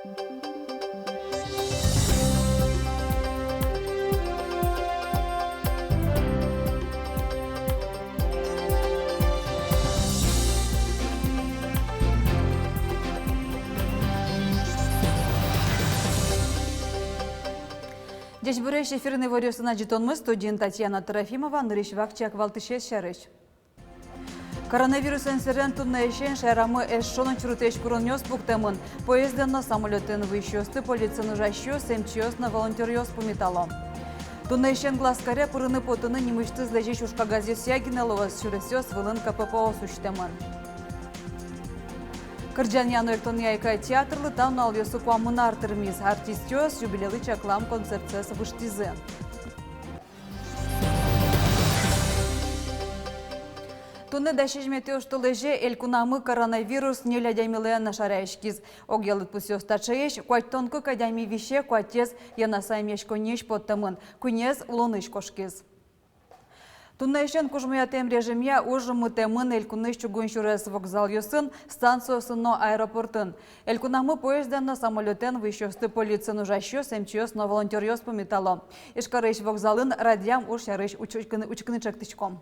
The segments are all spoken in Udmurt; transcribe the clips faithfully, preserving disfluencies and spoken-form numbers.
Ӟечбуресь! Эфирын иворъёсын адӟытонмы, студиын Татьяна Трофимова. Нырысь вакчияк валтӥсез сярысь. Коронавирусэн сэрен туннэысен шаерамы эшшо но чурытэсь куронъёс пуктэмын. Поездэн но самолётэн выйисьёсты полициын ужасьёс, эмчиос но волонтёръёс пумитало. Туннэысен Глазкаре пырыны-потыны нимысьтыз лэзись ужкагазъёсъя гинэ луоз, сюресъёс вылын КПП-ос усьтэмын. Кырӟанъя но эктонъя «Айкай» театрлы та нуналъёсы куамын ар тырмиз. Артистъёс юбилейлы чаклам концертсэс выжтӥзы. Туннэ дас сизьыметӥ оштолэзе элькунамы коронавирус ньыль адямилэн шараяськиз. Огъя лыдпусъёс таӵеесь: куатьтон кык адями висе, куатез Янаса эмъяськонниысь поттэмын, куинез улонысь кошкиз. Туннэысен кужмоятэм режимъя уж мытэмын элькунысь чугун сюрес вокзалъёсын, станциосын но аэропортын. Элькунамы поездэн но самолётэн выйисьёсты полициын ужасьёс, эмчиос но волонтёръёс пумитало. Ижкарысь вокзалын радъям уж сярысь учкыны, учкыны чектӥськом.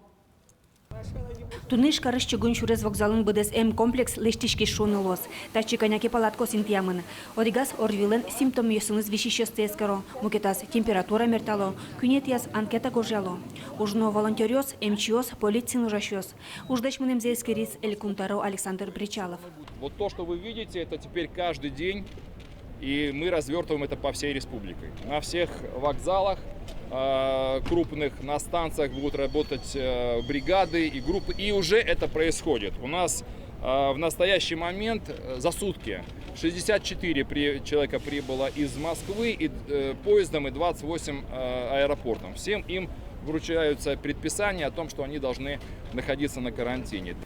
Туннэ Ижкарысь чугун сюрес вокзалын быдэс эм комплекс лэсьтӥськиз шуыны луоз. Татчы кӧня ке палаткаос интыямын. Одӥгаз орвилэн симптомъёсыныз висисьёсты эскеро, мукетаз температура мертало, куинетӥяз анкета гожъяло. Ужано волонтёръёс, эмчиос, полициын ужасьёс. Ужлэсь мынэмзэ эскериз Элькун тӧро Александр Бречалов. Вот то, что вы видите, это теперь каждый день, и мы развёртываем это по всей республике. На всех вокзалах, э, крупных, на станциях будут работать, э, бригады и группы, и уже это происходит. У нас, э, в настоящий момент, э, за сутки шестьдесят четыре при-, человека прибыло из Москвы и, э, поездом, и двадцать восемь, э, аэропортом. Всем им вручаются предписания о том, что они должны находиться на карантине.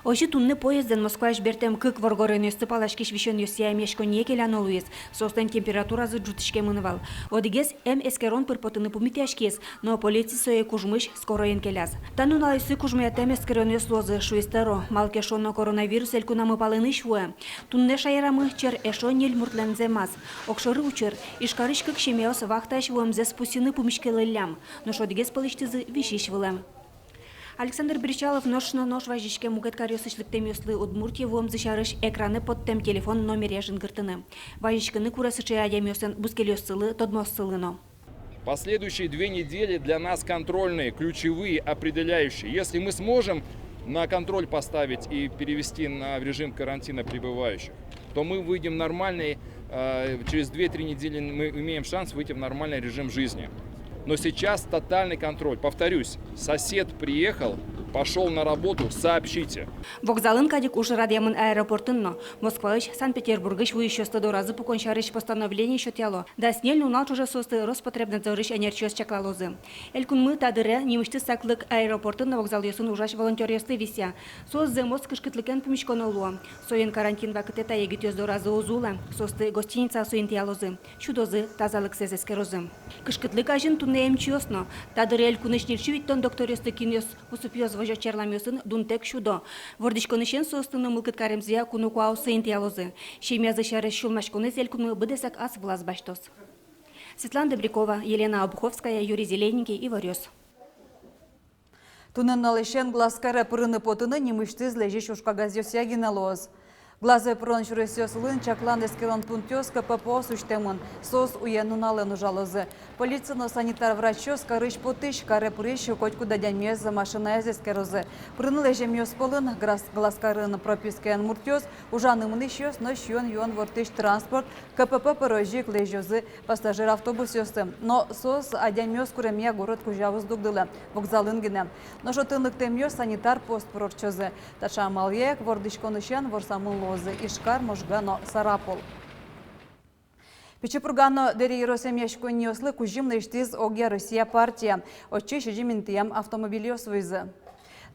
Озьы туннэ поездэн Москваысь бертэм кык воргоронъёсты паласькись висёнъёсъя эмъяськонние келяно луиз. Соослэн температуразы ӝутӥськемын вал. Одӥгез эм эскерон пыр потыны пумитъяськиз, но полици сое кужмысь скороен келяз. Та нуналъёсы кужмоятэм эскеронъёс луозы, шуиз тӧро, малы ке шуоно коронавирус элькунамы палэнысь вуэ. Туннэ шаерамы чер эшшо ньыль муртлэн зэмаз. Огшоры учыр: Ижкарысь кык семьяос вахтаысь вуэмзэс пусйыны пумиськылӥллям. Нош одӥгез пӧлысьтызы висись вылэм. Александр Бречалов нош но нош вазиське мукет каръёсысь лыктэмъёслы Удмуртие вуэмзы сярысь экранэ поттэм телефон номеръя жингыртыны. Вазиськыны куре сыӵе адямиослэн бускельёссылы, тодмооссылы но. Последующие две недели для нас контрольные, ключевые, определяющие. Если мы сможем на контроль поставить и перевести на, в режим карантина прибывающих, то мы выйдем нормальный, э, через две-три недели мы имеем шанс выйти в нормальный режим жизни. Но сейчас тотальный контроль. Повторюсь, сосед приехал, пошёл на работу, сообщите. Вокзалын кадь ик уж радъямын аэропортын но. Москваысь, Санкт-Петербургысь вуисьёсты доразы пукон сярысь постановление сётъяло. Дас ньыль нунал ӵоже соосты Роспотребнадзорысь ӧнерчиос чаклалозы. Элькунмы та дыре нимысьтыз саклык аэропортын но вокзалъёсын ужась волонтёръёсты висъя. Соос зэмос кышкытлыкен пумиськоно луо. Соин карантин вакытэ та егитъёс доразы уз улэ, соосты гостиницаосы интыялозы, сюдозы, тазалыксэс эскерозы. Кышкытлык азьын туннэ эмчиос но. Та дыре элькунысь ньыльсю витьтон докторъёсты, кинъёс кусыпъёс возё черламъёсын, дунтэк сюдо. Вордӥськонысен соосты но мылкыд каремзыя куно куаосы интыялозы. Семьязы сярысь сюлмаськонэз элькунмы быдэсак ас вылаз басьтоз. Светлана Добрякова, Елена Обуховская, Юрий Зелененький, «Иворъёс». Туннэ нуналысен Глазкаре пырыны-потыны нимысьтыз лэзись ужкагазъёсъя гинэ луоз. Глазэ пырон сюресъёс улын чаклан-эскерон пунктъёс, КПП-ос усьтэмын, соос уен-нуналэн ужалозы. Полиция но санитар врачъёс карысь-потӥсь, каре пырись котькуд адямиез машинаез эскерозы. Пырыны лэземъёс пӧлын Грас-, Глазкарын пропискаен муртъёс, ужаны мынӥсьёс но сиён-юон ворттӥсь транспорт. КПП пыр озьы ик лэзёзы пассажир автобусъёсты. Но соос адямиос куремъя город кузя уз дугдылэ, вокзалын гинэ. Нош отын лыктэмъёс санитар пост пыр ортчозы. Таӵе амалъя ик вордӥськонысен ворсамын луозы Ижкар, Можга но Сарапул. Пичи Пурга но Дэри ёрос эмъяськонниослы кузьым лэсьтӥз «Огъя Россия» партия. Отчы сизьым интыям автомобильёс вуизы.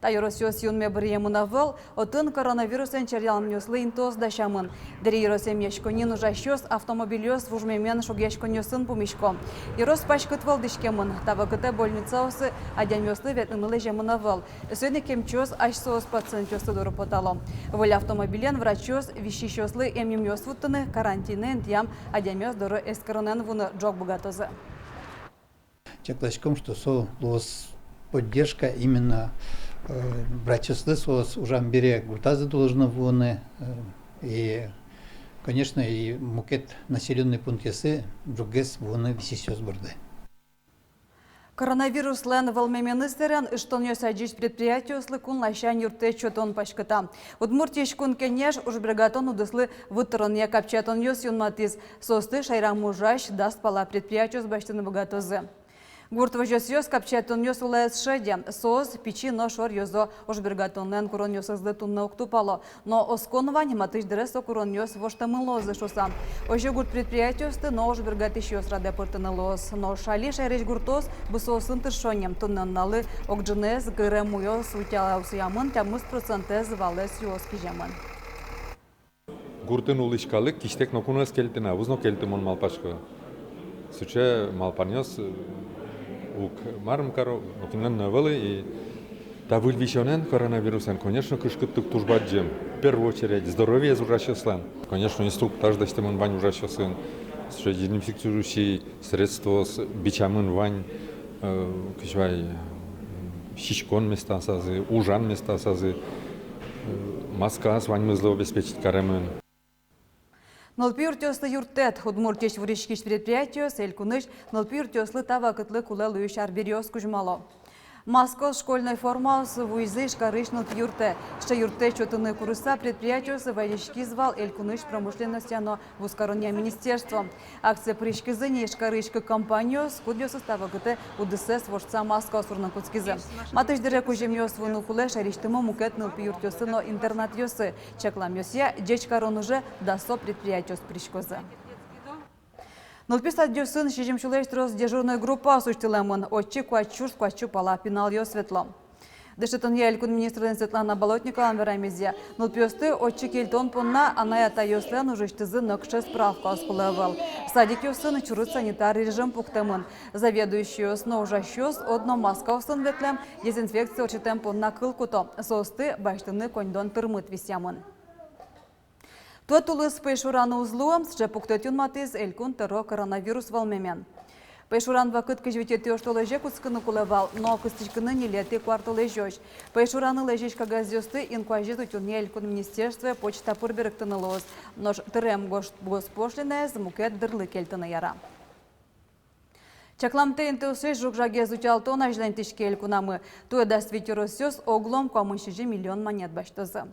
Та ёросъёс юнме быръемын ӧвӧл, отын коронавирусэн черъяламъёслы интыос дасямын. Дэри ёрос эмъяськонниын ужасьёс автомобильёс вужмемен шугъяськонъёсын пумисько. Ёрос паськыт вӧлдӥськемын, та вакытэ больницаосы адямиослы ветлыны лэземын ӧвӧл. Соин ик эмчиос асьсэос пациентъёслы доры потало. Выль автомобилен врачъёс висисьёслы эмъюмъёс вуттыны, карантинэ интыям адямиос доры эскеронэн вуыны ӝог быгатозы. Чакласьком, что со луоз поддержка именно, э, врачъёслы, соос ужам бере гуртазы должно вуыны, э, и, конечно, и мукет населённый пунктъёсы ӝоггес вуыны висисьёс борды. Коронавируслэн вӧлмеменыз сэрен ыштонъёс адӟись предприятиослы кун ласянь юрттэт сётон паськыта. Удмуртиысь Кун Кенеш ужбергатон удыслы вытыронъя капчиятонъёс юнматӥз. Соосты шаерамы ужась дас пала предприятиос басьтыны быгатозы. Гурт возёсъёс капчиятонъёс улэ ӧз шеде, соос пичи но шор ёзо ужбергатонлэн куронъёсызлы туннэ уг тупало. Но оскон вань, матысь дыре со куронъёс воштэмын луозы шуыса. Озьы гурт предприятиосты но ужбергатӥсьёс радэ пыртыны луоз. Нош али шаерысь гуртъёс бусыосын тыршо ни. Туннэ нуналлы огӝынэз гырем уйёс утялтӥськемын, тямыс процентэз валэс юос киземын. Гуртын улӥсь калык кисьтэк ноку но ӧз кельты на, уз но кельты, мон малпасько. Сыӵе малпанъёс, э, уг марым каро, нокинлэн но ӧвӧл и. Та выль висёнэн, коронавирусэн, конечно, кышкыттык туж бадӟым. В первую очередь, здоровьеез ужасьёслэн. Конечно, инструктаж лэсьтэмын вань ужасьёсын, сыӵе дезинфицирующий средствоос бичамын вань, э, кызьы вай, м, сиськон местаосазы, ужан местаосазы, э, маскаос ваньмызлы обеспечить каремын. Нылпи юртъёслы юрттэт. Удмуртиысь вуриськись предприятиос элькунысь нылпи юртъёслы та вакытлы кулэ луись арбериос кузьмало. Маскаос, школьной формаос вуизы Ижкарысь нылпи юртэ. Сыӵе юрттэт сётыны курыса предприятиосы вазиськиз вал элькунысь промышленностья но вузкаронъя министерство. Акцие пыриськизы ни Ижкарысь кык компаниос, кудъёсыз та вакытэ удысэз воштыса маскаос вурыны кутскизы. Матысь дыре кузьымъёс вуыны кулэ шаерысьтымы мукет нылпи юртъёсы но интернатъёсы. Чакламъёсъя, ӟеч карон уже дасо предприятиос пыриськозы. Нылпи садъёсын сизьым сюлэсь трос дежурной группаос усьтылэмын, отчы куать сюрс куать сю пала пиналъёс ветло. Дышетонъя элькун министрлэн Светлана Болотниковалэн верамезъя, нылпиосты отчы кельтон понна анай-атайёслэн ужысьтызы нокыӵе справкаос кулэ ӧвӧл. Садикъёсын чурыт санитар режим пуктэмын. Заведующийёс но ужасьёс одно маскаосын ветлэм, дезинфекция ортчытэм понна кыл куто, соосты басьтыны коньдон тырмыт висъямын. Туэ тулыс пӧйшураны уз луы, сыӵе пуктэт юнматӥз элькун тӧро коронавирус вӧлмемен. Пӧйшуран вакыт кызь витетӥ оштолэзе кутскыны кулэ вал, но кыстӥськыны ньылетӥ куартолэзёзь. Пӧйшураны лэзись кагазъёсты инкуазез утёнъя элькун министерствое почта пыр берыктыны луоз, нош тырем гос-, госпошлинаез мукет дырлы кельтыны яра. Чакламтэ интыосысь жуг-жагез утялтон азьланьтӥське элькунамы. Туэ дас вить ёросъёс оглом куамын сизьым миллион манет басьтозы.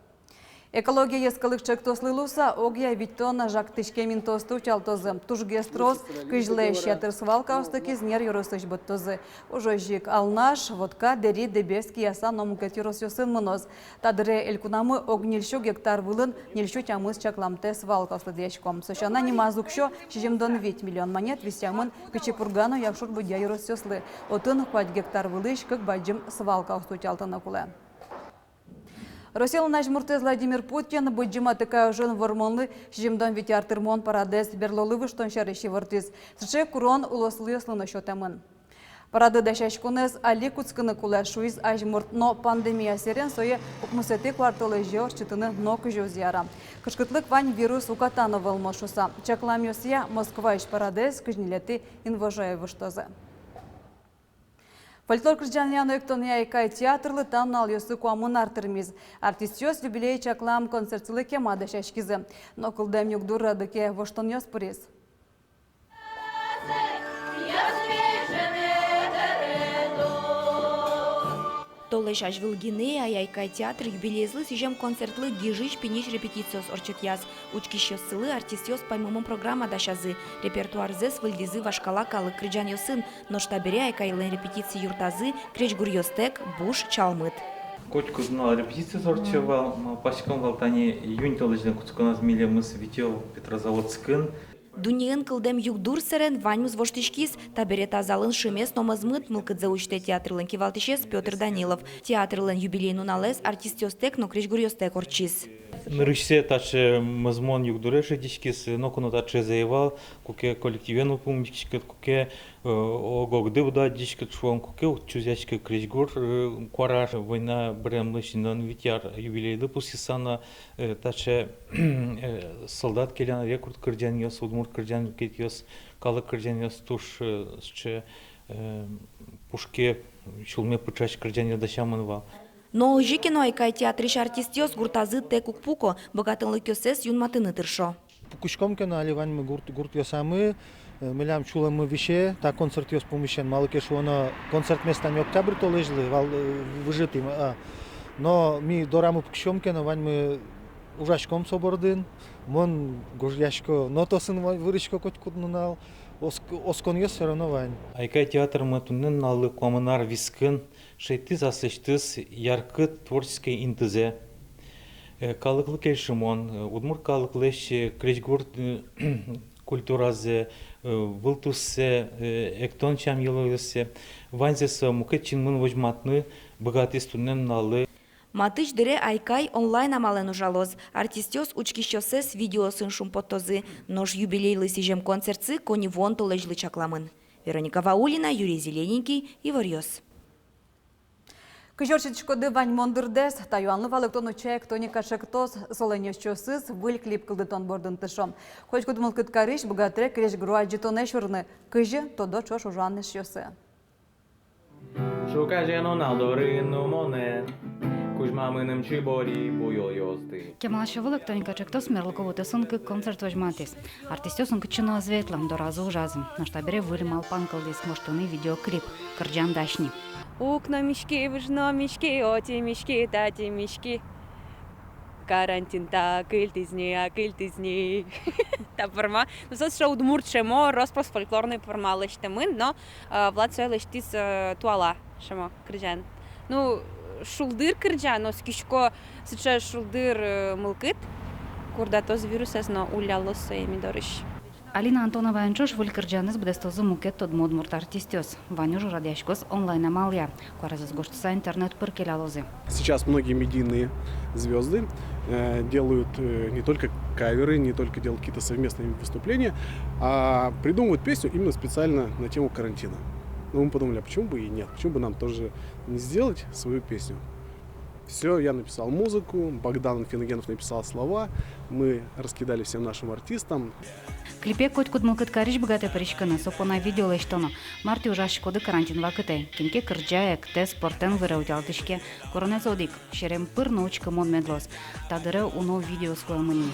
«Экология» йӧскалык ӵектослы луыса, огъя витьтон жагтӥськем интыосты утялтозы. Тужгес трос, кызьлэсь ятыр свалкаосты Кизнер ёросысь быдтозы. Уж озьы ик Алнаш, Вотка, Дэри, Дэбес, Кияса но мукет ёросъёсын мыноз. Та дыре элькунамы ог ньыльсю гектар вылын ньыльсю тямыс чакламтэ свалкаос лыдъясько. Со сяна, нимаз уксё, сизьымдон вить миллион манет, висъямын Пичи Пурга но Якшур-Бӧдья ёросъёслы. Отын куать гектар вылысь кык бадӟым свалкаосты утялтыны кулэ. Россилэн азьмуртэз Владимир Путин Быдӟым Атыкай ожын Вормонлы сизьымдон вить ар тырмон парадэз берлолы выжтон сярысь ивортӥз. Сыӵе курон улосъёслы но сётэмын. Парады дасяськонэз али кутскыны кулэ, шуиз азьмурт, но пандемия сэрен сое укмысэтӥ куартолэзе ортчытыны нокызьы уз яра. Кышкытлык вань вирус уката но вӧлмоз шуыса. Чакламъёсъя, Москваысь парадэз кызь ньылетӥ инвожое выжтозы. Фольклор кырӟанъя но эктонъя «Айкай» театрлы та нуналъёсы куамын ар тырмиз. Артистъёс юбилей чаклам концертсылы кема дасяськизы. Но кылдэм югдур радлыке воштонъёс пыриз. Толэзь азьвыл гинэ «Ай-Айкай» театр юбилеезлы сӥзем концертлы гижысь-пиньысь репетициос ортчытъяз. Учкисьёссылы артистъёс паймымон программа дасязы, репертуарзэс выльдӥзы вашкала калык кырӟанъёсын, нош табере «Айкайлэн» репетици юртазы крезьгуръёстэк буш, чалмыт. Котькуд нунал репетициос ортчо вал, малпаськом вал, тани июнь толэзьлэн кутсконаз милемыз витё Петрозаводскын. Дуннеын кылдэм югдур сэрен ваньмыз воштӥськиз. Табере та залын шимес но мӧзмыт, мылкыдзэ усьтэ театрлэн кивалтӥсез Пётр Данилов. Театрлэн юбилей нуналэз артистъёстэк но крезьгуръёстэк ортчиз. Нырысьсэ таӵе мӧзмон югдурез шедьтӥськиз, ноку но таӵеез ӧй вал, куке коллективен уг пумиськиськод, куке, э, ог-огды уд адӟиськы, шуом, куке уд чузъяськы крезьгур, э, куараз. Война быремлэсь ньыльдон вить ар юбилейлы пусйыса но, э, таӵе, э, солдат келян, рекрут кырӟанъёс, удмурт кырӟан мукетъёс, калык кырӟанъёс туж, э, сыӵе, э, пушке, сюлме пыӵась кырӟанъёс дасямын вал. Но озьы ке но «Айкай» театрысь артистъёс гуртазы тэк уг пуко, быгатонлыкъёссэс юнматыны тыршо. Пукиськом ке но, али ваньмы гурт, гуртъёсамы, э, милям сюлэммы висе та концертъёс пумысен, малы ке шуоно, концерт местами октябрь толэзьлы вал, э, выжытӥм, а. Но ми дорамы пукиськом ке но, ваньмы ужаськом со бордын, мон гожъясько нотаосын, ва-, вырисько котькуд нунал, оск-, осконъёс всё равно вань. «Айкай» театрмы туннэ нуналлы куамын ар вискын шедьтӥз аслэсьтыз яркыт творческой интызэ. Э, калыклы кельшымон, э, удмурт калыклэсь, э, крезьгур, э, культуразэ, э, вылтуссэ, э, эктон сям-йылолъёссэ, ваньзэ со мукет синмын возьматыны быгатӥз туннэ нуналлы. Матысь дыре «Айкай» онлайн амалэн ужалоз. Артистъёс учкисьёссэс видеосын шумпоттозы. Нош юбилейлы сӥзем концертсы коньывуон толэзьлы чакламын. Вероника Ваулина, Юрий Зелененький, «Иворъёс». Кызьы ортчытӥськоды ваньмон дырдэс? Та юанлы валэктон утча «Эктоника» ӵектос. Солэн ёзчиосыз выль клип кылдытон бордын тыршо. Котькуд мылкыд карись быгатэ крезьгур адӟытонэ сюрыны. Кызьы, тодо ӵош ужан эшъёсы. Ӵуказе нунал дорын но монэ кузьма мыным чибори буёлъёсты. Кемалась ӧвӧл «Эктоника» ӵектос мерлыко вотэсын кык концерт возьматӥз. Артистъёс нокытчы но ӧз ветлы, доразы ужазы. Нош табере выль малпан кылдӥз — воштыны видеоклип, кырӟан дась ни. Укно миськи, выжно миськи, оти миськи, тати миськи. Карантин та акыльтӥз ни, акыльтӥз ни. Та пӧрма. Ну, со сыӵе удмурт сямо, рос-прос фольклорной пӧрма лэсьтэмын, но, э, Влад сое лэсьтӥз, э, туала сямо кырӟан. Ну, шулдыр кырӟан, оскисько, сыӵе шулдыр, э, мылкыд. Курдатоз вирусэз но уллялоз сое ми дорысь. Алина Антоноваен ӵош выль кырӟанэз быдэстозы мукет тодмо удмурт артистъёс. Вань уж радъяськоз онлайн амалъя. Куаразэс гожтыса интернет пыр келялозы. Сейчас многие медийные звёзды, э, делают, э, не только каверы, не только делают какие-то совместные выступления, а придумывают песню именно специально на тему карантина. Но мы подумали, а почему бы и нет? Почему бы нам тоже не сделать свою песню? Всё, я написал музыку, Богдан Финогенов написал слова, мы раскидали всем нашим артистам. Клипе котькуд мылкыд карись быгатэ пыриськыны, со понна видео лэсьтоно. Мар тӥ ужаськоды карантин вакытэ? Кин ке кырӟа, эктэ, спортэн выре, утялтӥське. Куронэз одӥг: серем пыр но учкымон мед луоз. Та дыре уно видеоос кулэмын ни.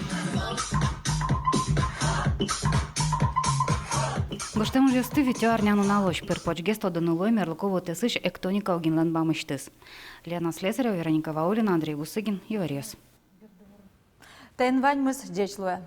Гожтэм ужъёсты витё арнянуналозь. Пыр-почгес тодыны луэ мерлыко вотэсысь «Эктоника» огинлэн бамысьтыз. Лена Слесарева, Вероника Ваулина, Андрей Бусыгин, «Иворъёс». Таин ваньмыз. Ӟеч луэ.